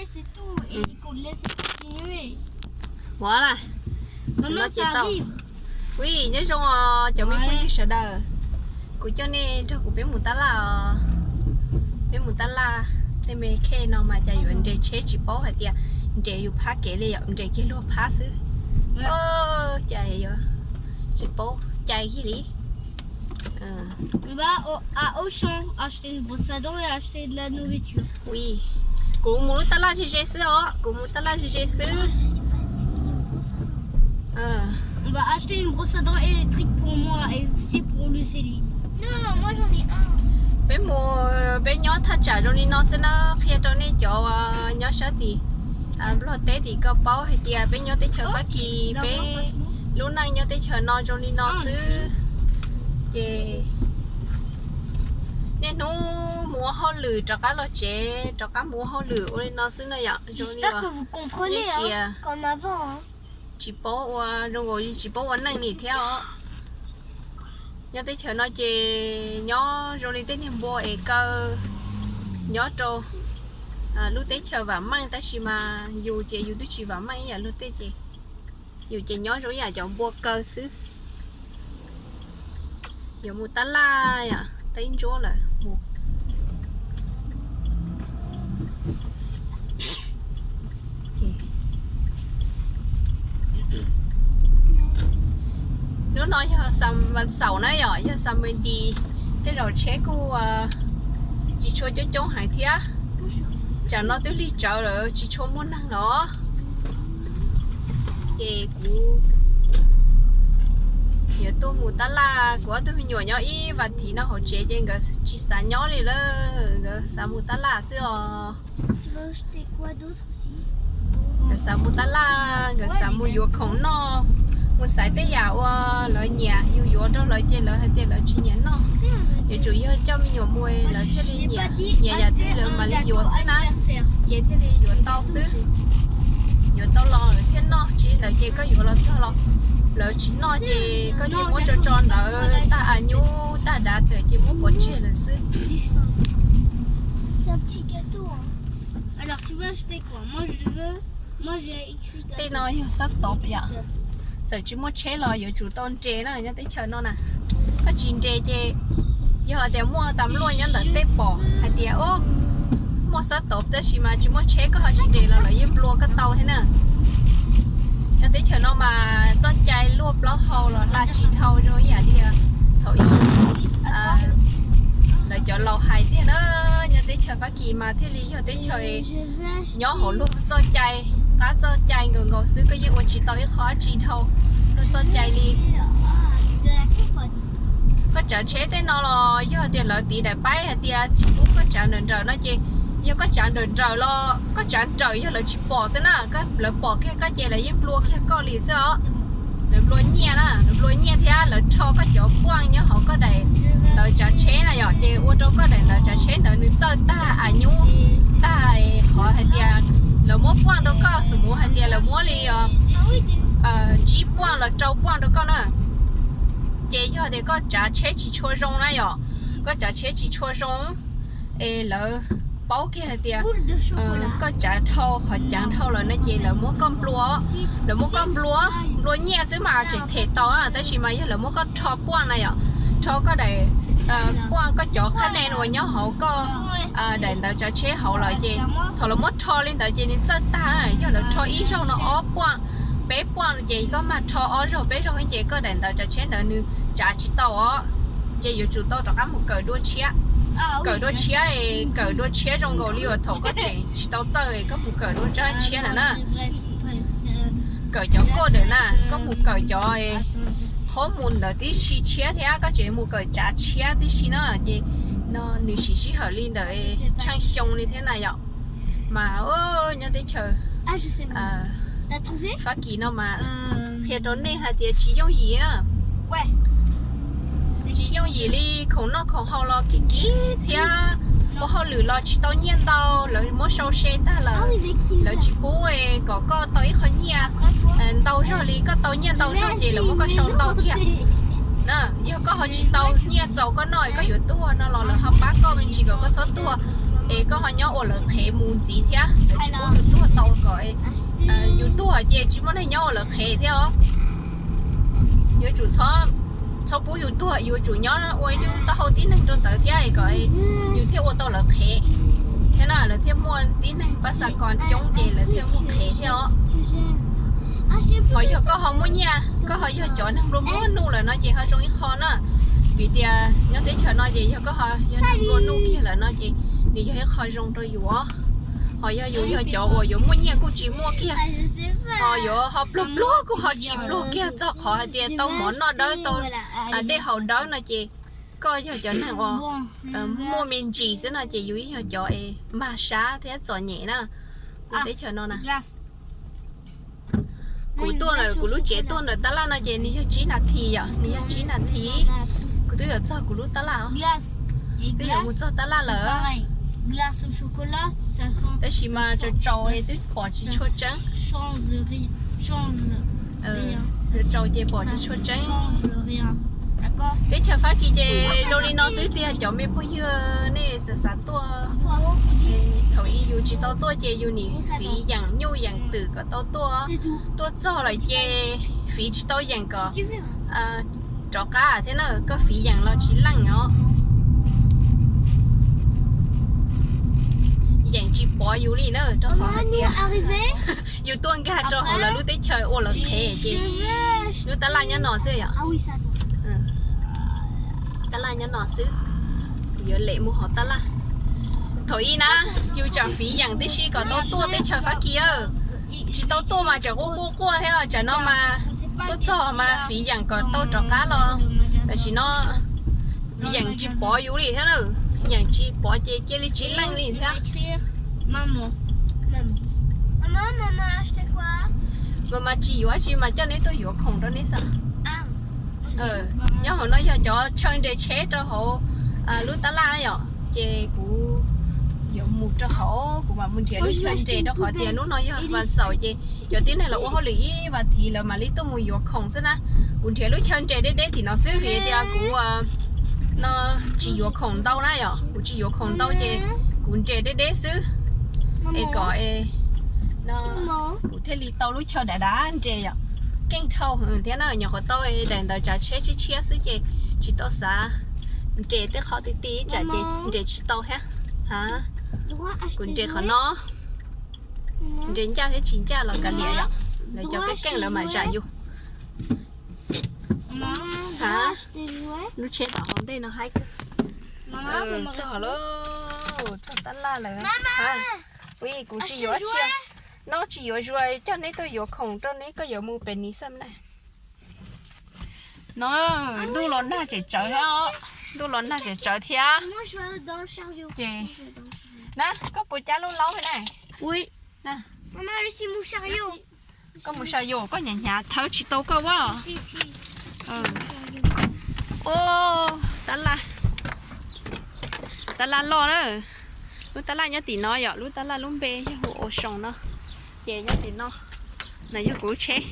Ua la, ua, nyob zoo os cov me phooj ywg sawv daws, kuv coj nej nrog kuv peb mus tab laj os. Peb mus tab laj, tej me khej no mas cas yuav nres tsheb tsis paub hais tias nres yus phab kev li yom, nres kiag luag phab xwb. Cas yuav tsis paub cai kiag li. Bah, à Auchan, acheter une brosse à dents et acheter de la nourriture. Ui, kuv mus lub tab laj ze ze xwb os, kuv mus tab laj ze ze xwb. On va acheter une brosse à dents électrique pour moi et aussi pour Lucélie. Non, moi j'en ai un. Peb mus, peb nyob thaj tsam zoo li no xwb na, qhia rau nej cov nyob sab tim Nplog teb tim ko paub hais tias peb nyob teb chaws Fab Kis, peb lub neej nyob teb chaws no zoo li no xwb. Ces niaj hnub mus ua hauj lwm rov qab los tsev, rov qab mus ua hauj lwm ua li no xwb na yom. Zoo li tsis paub ua, zoo nkaus tsis paub ua neej li thiab os. Nyob teb chaws no ces nyob zoo li tej niag npua es kaw nyob rau lub teb chaws vam meej, tab sis mas yus ces yus twb tsis vam meej ib yam luag tej ces yus ces nyob zoo ib yam cov npua kaw xwb. Yuav mus tab laj yom, tab ib ntsuab lawm mus. Hnub no yog vas xaum na yom, yog Sunday, tej zaum tsheb kuj tsis tshua coob coob heev thiab. Tsam no twb lig tsawv lawm tsis tshua muaj neeg los. Ces kuv yuav tuaj mus tab laj, kuv ob tug me nyuam nyob ib vas thiv no hauv tsev ces nkawd tsis xav nyob li lawm, nkawd xav mus tab laj xwb os. Nkawd xav mus tab laj, nkawd xav mus yuav khoom noj, mus xaiv tej yam uas lawv nyiam, yus yuav rau lawv ces lawv hais tias lawv tsis nyiam noj. Yuav tsum yog coj me nyuam mus lawv thiaj li nyiam, nyiam yam twg lawv mam li yuav xwb na, ces thiaj li yuav tau xwb. Yuav tau los lawv thiaj noj, tsis li ntawd ces koj yuav los txog los lawv tsis noj ces koj yeej muab tso tso ntawd tag a nyub tag dav tawm ces muab pov tseg lawm xwb. Tej no yog xab tod yom. Txawm tsis muaj tsheb los yuav tsum tau nres na, nyob teb chaws no na. Koj tsis nres ces yog tias muaj tas npluaj nyob ntawm tej pom hais tias muaj xab tod tab sis mas tsis muaj tsheb koj ho tsis nres los lawv yeej nplua koj tau thiab na. Nyob teb chaws no mas txoj cai luaj plaub hau los hla tsis dhau zoo ib yam li thaum ub lawv cov laus hais tiag na. Nyob teb chaws Fab Kis mas thiaj li yog teb chaws nyob hauv luag txoj cai, qab txoj cai nkaus nkaus xwb, koj yeej ua tsis tau ib qho dab tsi dhau luag txoj cai li. Koj tsav tsheb tej no los yog tias lawv tiv daim paib hais tias tsis pub koj tsav nrawm nrawm no ces yog koj tsav nrawm nrawm los koj tsav nrawm yog lawv tsis pom xwb na, lawv pom kiag koj ces lawv yeej nplua kiag koj li xwb os. Lawv nplua nyiaj na, lawv nplua nyiaj thiab lawv rho koj cov puaj nyob hauv koj daim ntawv tsav tsheb na yom, ces ua rau koj daim ntawv tsav tsheb ntawd nws txawj tag a nyub tag, qhov hais tias lawv muab puaj rau koj, xum muv hais tias lawv muab li tsib puaj los rau puaj rau koj na. Ces yog tias koj tsav tsheb tsis tshua zoo na yom, koj tsav tsheb tsis tshua zoo es lawv paub kiag hais tias koj tsav dhau qhov caav dhau lawm no ces lawv muab koj nplua, lawv muab koj nplua, nplua nyiaj xwb mas tseem them tau na, tab sis mas yog lawv muab koj rho puaj na yom, rho koj daim puaj, koj cov qhab ne uas nyob hauv koj daim ntawv tsav tsheb hauv lawm ces thaum lawv muab rho li ntawd ces nws txawj tag. Yog lawv rho ib zaug no ob puaj peb puaj ces koj mag rho ob zaug peb zaug ces koj daim ntawv tsav tsheb ntawd nws tsav tsis tau os. Ces yuav tsum tau rov qab mus kawm dua tshiab. Kawm dua tshiab, kawm dua tshiab zoo nkaus li uas thaum koj tseem tsis tau txawj koj mus kawm dua tshiab lawm na. Kawm cov koj dawm na, koj mus kawm cov qhob mus ntawd tib si tshiab thiab koj tseem mus kawm tsav tshiab tib si na, ces no nws siv sij hawm li ntawd tsheej xyoo li thiab na yom. Mas nyob teb chaws Fab Kis no mas qhia rau nej hais tias tsis yooj yim na. Tsis yooj yim li, khoom noj khoom haus los kim kim thiab, ua hauj lwm los tsis tau nyiaj ntau, lawv muab sau se tag lawm, lawv tsis pub kom koj tau ib qho nyiaj ntau zog li, koj tau nyiaj ntau zog ces lawv muab koj sau ntau kiag. Yog koj ho tsis tau nyiaj txaus koj noj es koj yuav tuag no los lawv ho pab koj me ntsis kom koj txhob tuag, es koj ho nyob ua lawv qhev mus ntxiv thiab, lawv tsis pub Yus tuag ces tsis muaj neeg nyob ua lawv qhev thiab os. Yuav tsum txhob, txhob pub yus tuag, yuav tsum nyob ua yus taub hau tib neeg rau ntawd thiab kom yus thiaj ua tau lawv qhev thiab na, lawv thiaj muaj tib neeg pab xa kos coob ces lawv thiaj muaj qhev thiab os. Ho yog koj ho muaj nyiaj, koj ho yog cov neeg nplua nplua nuj lawm no ces ho zoo ib qho na. Vim tias nyob teb chaws no ces yog koj ho yog neeg nplua nuj kiag lawm no ces nws yog ib qho zoo rau yus os. Ho yog yus yog cov uas yuav muaj nyiaj kuj tsis muaj kiag, ho yuav ho pluag pluag kuj ho tsis pluag kiag txog qhov hais tias tau mov noj dawb, tau dej haus dawb no ces koj yog cov neeg uas muaj me ntsis xwb no ces yus yog cov es mag sab thiab txom nyem na, kuv teb chaws no na. Kuv tuaj ntawm kuv lub tsev tuaj ntawm tab laj no ces nws yog tsib nas this yom, nws yog tsib nas this kuv twb yuav txog kuv lub tab laj os. Twb yuav mus txog tab laj lawm. Tab sis mas tsaus tsaus twb pom tsis tshua tseeb. Tsaus tsaus ces pom tsis tshua tseeb. Teb chaws Fab Kis ces zoo li no xwb tiag cov me phooj ywg, nej xav xav tuaj. Thaum ub yus tsis tau tuaj ces yus nim fiv yeem nyuj yeem twm kom tau tuaj. Tuaj txog lawm ces fiv tsis tau yeem kom rov qab thiab na, koj fiv yeem los tsis leej os. Yeem tsis pov yus li na, rau qhov hais tias yus tuaj nkag rau hauv lawv lub teb chaws ua lawv qhev ces lub tab laj nyob no xwb yom. Tab laj nyob no xwb, kuv yuav lem mus hauv tab laj. Thaum ub na, yus tseem fiv yeem tib si kom tau tuaj teb chaws Fab Kis, tsis tau tuaj mas tseem quaj quaj quaj thiab, tsam no mas tuaj txog mas fiv yeem kom tau rov qab los. Tam sim no yeem tsis pov yus li thiab na, yeem tsis pov ces cia li tsis leej li thiab. Mas mas tsis yuav tsi mas coj neb tuaj yuav khoom rau neb xwb. Nyob hauv no yog cov chaw nres tsheb rau hauv lub tab laj yom, ces kuv yuav mus rau hauv, kuv mam mus nrhiav lub chaw nres rau qhov tias hnub no yog vas xaum ces cov tib neeg los ua hauj lwm ib vas thiv lawv mam li tuaj mus yuav khoom xwb na. Kuv nrhiav lub chaw nres deb deb tim no xwb vim tias kuv no tsis yuav khoom ntau na yom, kuv tsis yuav khoom ntau ces kuv nres deb deb xwb es kom no kuv thiaj li tau lub chaw dav dav nres yom. Keej dhau thiab na, nyuam qhuav tau daim ntawv tsav tsheb tshiab tshiab xwb ces tsis tau xav nres tej qhov ti ti tsam ces nres tsis tau thiab. Kuv nres qhov no, nres ncaj thiab tsis ncaj los kav liam yom, lawv cov keej keej lawv mam zam yus. Lub tsheb tom hauv ntej no haib kawg. Txog lawm, txog tab laj lawm. Ui, kuv tsis yuav tsi, no tsis yuav zuag coj neb tuaj yuav khoom rau neb, koj yuav mus pem nis xwb na. No, ntuj los nag tseem tsawv thiab, ntuj los nag tseem tsawv thiab. Ces na, koj puas cab lub laub na? Koj mus sa yus, koj hnyav hnyav thawb tsis tau koj ua. Ub, tab laj, tab laj loj na. Lub tab laj nyob tim no yom, lub tab laj lub npe yog hu Ocean no. Ces nyob tim no, no yog kuv lub tsheb,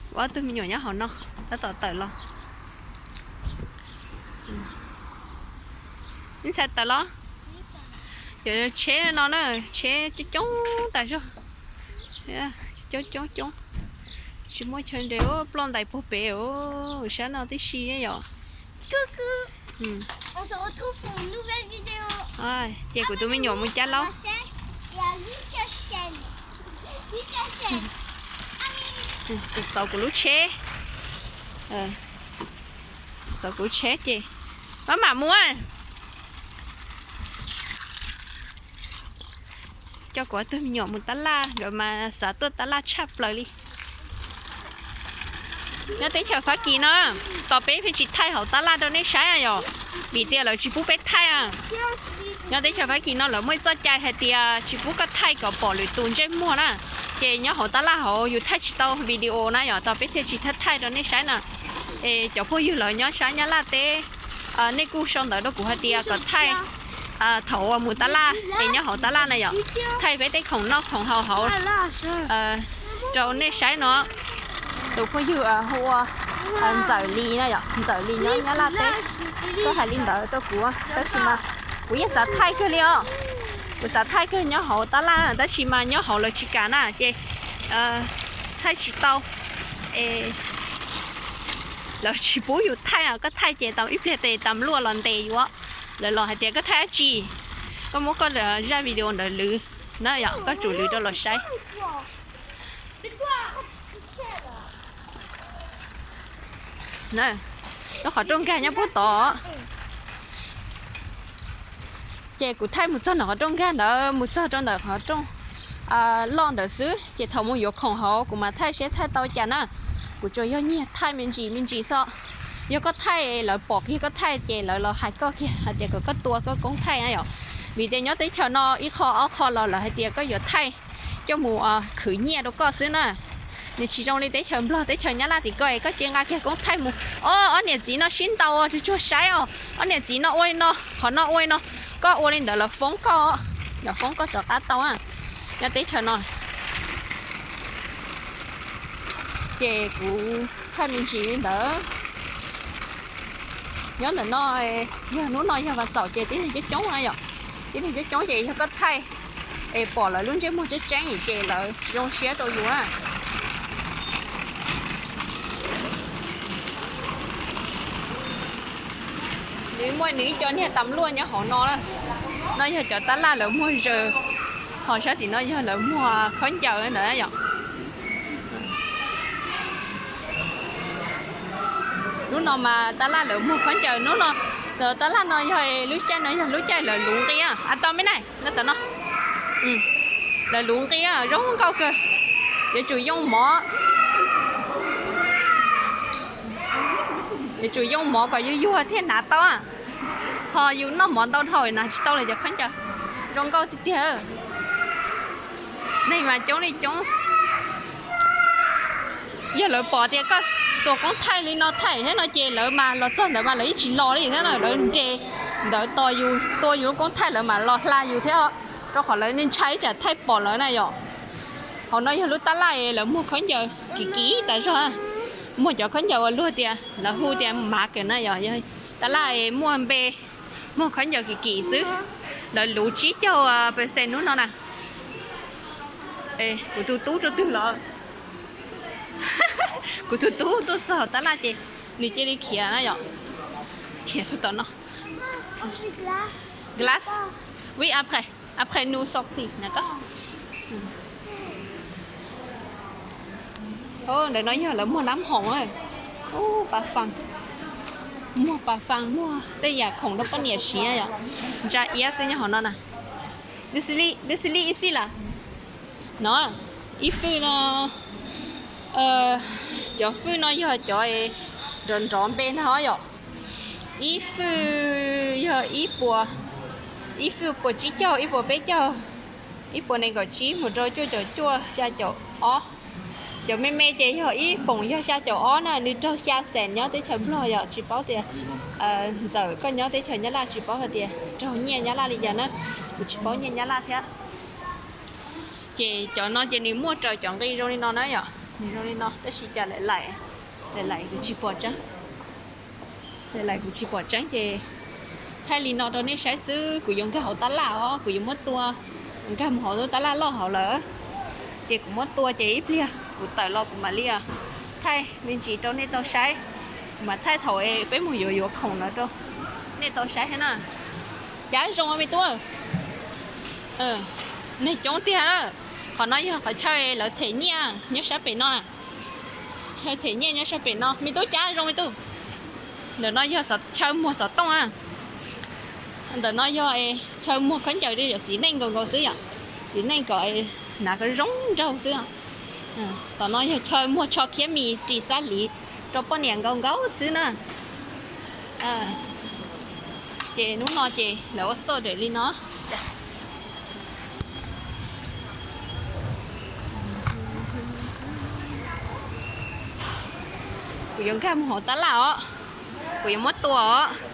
kuv ob tug me nyuam nyob hauv no, tab tom tawm los. Ib ntxhais tawm los. Cov tsheb no na, tsheb coob coob tas zog. Coob coob coob. Tsis muaj chaw nres, ploj ntais puag pem, sab no tib si yom. Ces kuv tus me nyuam mus cab laub. Txaus kuv lub tsheb. Txaus kuv lub tsheb ces maj mam mus. Coj kuv ob tug me nyuam mus tab laj, nkawd mas xav tuaj tab laj tshaj plaws li. Nyob teb chaws Fab Kis no, tos peb pheej tsis thaij hauv tab laj rau nej saib yom, vim tias lawv tsis pub peb thaij. Nyob teb chaws Fab Kis no lawv muaj ib txoj cai hais tias tsis pub koj thaij kom pom lwm tus ntsej muag na. Ces nyob hauv tab laj hauv yus thaij tsis tau video na yom, tos peb thiaj tsis thaij thaij rau nej saib na. Es cov phooj ywg lawv nyob sab Nyab Laj teb, nej kuj sau ntawv rau kuv hais tias kom thaij thaum uas mus tab laj es nyob hauv tab laj na yom, thaij peb tej khoom noj khoom haus hauv rau nej saib no. Tus phooj ywg hu ua Ntxawm Lis na yom, Ntxawm Lis nyob Nyab Laj teb, koj hais li ntawd rau kuv tab sis mas kuv yeej xav thaij kawg li os. Kuv xav thaij kawg nyob hauv tab laj tab sis mas nyob hauv lawv tsis kam na ces thaij tsis tau. Es lawv tsis pub yus thaij, koj thaij ces tau ib pliag tes tas luaj los ntes yus. Lawv los hais tias koj thaij dab tsi, koj muab koj zaj video ntawd lwv na yom, koj tsum lwv rau lawv saib. Lub qhov rooj nkag nyob puag tod. Ces kuv thaij mus txog ntawm qhov rooj nkag ntawd mus txog rau ntawm qhov rooj loj ntawd xwb, ces thaum mus yuav khoom hauv kuv mam thaij seb thaij tau cas na. Kuv tsuas yog nyiag thaij me ntsis me ntsis xwb. Yog koj thaij lawv pom kiag koj thaij ces lawv los hais koj kiag hais tias kom koj tua koj koob thaij na yom. Vim tias nyob teb chaws no ib qho ob qho los lawv hais tias koj yuav thaij coj mus khwv nyiaj rau koj xwb na. Nws tsis zoo li teb chaws Nplog, teb chaws Nyab Laj tim ko es koj cia nqa kiag koob thaij mus, o, ob niam txiv no sib ntaus tsuag tsuag saib os, ob niam txiv no ua li no, qhov no ua li no, koj ua li ntawd lawv foob koj, lawv foob koj rov qab tau. Nyob teb chaws no ces kuv thaij me ntsis li ntawd. Nyob ntawm no, yog hnub no yog vas xaum ces tib neeg coob coob na yom. Tib neeg coob coob ces yog koj thaij es pom lawv lub ntsej muag tseeb tseeb ces lawv zoo siab rau yus na. Nws muaj nws ib co niag tas luaj nyob hauv no na. No yog cov tab laj lawv muag zaws, ho sab tim no yog lawv muag khaub ncaws ntawd yom. Lub no mas tab laj lawv muag khaub ncaws hnub no. Tab laj no yog lub caij no yog lub caij lawv luv nqi a tau me na, no tam no. Lawv luv nqi zoo nkauj kawg. Yuav tsum yoo mov, yuav tsum yoo mov kom yuag yuag thiaj hnav tau. Ho yus noj mov ntau dhau hnav tsis tau li cov khaub ncaws. Zoo nkauj tiag tiag. Neeg mas coob li coob. Yog lawv pom tias koj xuas koob thaij li no thaij thiab no ces lawv mas los txog ntawd mas lawv yeej tsis los li thiab na, lawv nres ntawd tos yus tua yus lub koob thaij lawv mam los hla yus thiab, rau qhov lawv ntshai tsam thaij pom lawv na yom. Hauv no yog lub tab laj lawv muag khaub ncaws kim kim tas zog. Muag cov khaub ncaws uas luag tias lawv hu tias mav kawm na yom, yog tab laj muaj npe, muag khaub ncaws kim kim xwb. Lawv luv tsib caug percent hnub no na. Kuv tus tub rau twg los? Kuv tus tub tuaj txog tab laj ces nws cia li khiav na yom. Khiav tom no. Glace. Oui, après. Après nous sortir na koj. Ntawm no yog lawv muag nab hoom, ub, pas fas, muag pas fas, muag tej yam khoom rau poj niam siv yom. Ntsa iab xwb nyob hauv no na. Dulce, dulce ib xij lawm. No, ib fwj no, cov fwj no yog cov nrov nrov npe no yom. Ib fwj yog ib puas, ib fwj puas tsib caug, ib puas peb caug, ib puas nees nkaum tsib mus rau cuaj caum cuaj, xya caum ob. Cov me me ces yog ib poom yog xya caum ob na, nws raug xya xees nyob teb chaws Nplog yom, tsis paub tias ntxawm koj nyob teb chaws Nyab Laj tsis paub hais tias raug nyiaj Nyab Laj li cas na, kuv tsis paub nyiaj Nyab Laj thiab. Ces cov no ces nws muaj raws cov nqi zoo li no na yom, nws zoo li no tab sis cas laim laim, laim laim kuv tsis pom tseeb. Laim laim kuv tsis pom tseeb ces thaij li no rau nej saib xwb, kuv yuav nkag hauv tab laj os, kuv yuav muab tua, nkag mus hauv lub tab laj loj hauv lawm. Ces kuv muab tua ces ib pliag kuv tawm los kuv mam li thaij me ntsis rau nej tau saib. Kuv mam thaij thaum peb mus yuav yuav khoom no rau nej tau saib thiab na. Cas zoo me tub, neeg coob tiag. Qhov no yog qhov chaw lawv them nyiaj nyob sab pem no. Chaw them nyiaj nyob sab pem no, me tub, cas zoo me tub. Ntawm no yog chaw muag xov tooj na. Ntawm no yog chaw muag khaub ncaws rau cov txiv neej nkaus nkaus xwb yom. Txiv neej kom hnav kom zoo nraug xwb. Tom no yog chaw muag tsho khiab mis ris xab liv rau poj niam nkaus nkaus xwb na. Ces hnub no ces lawv ua xauj daim li no. Kuv yuav nkag mus hauv tab laj os, kuv yuav muab tua os.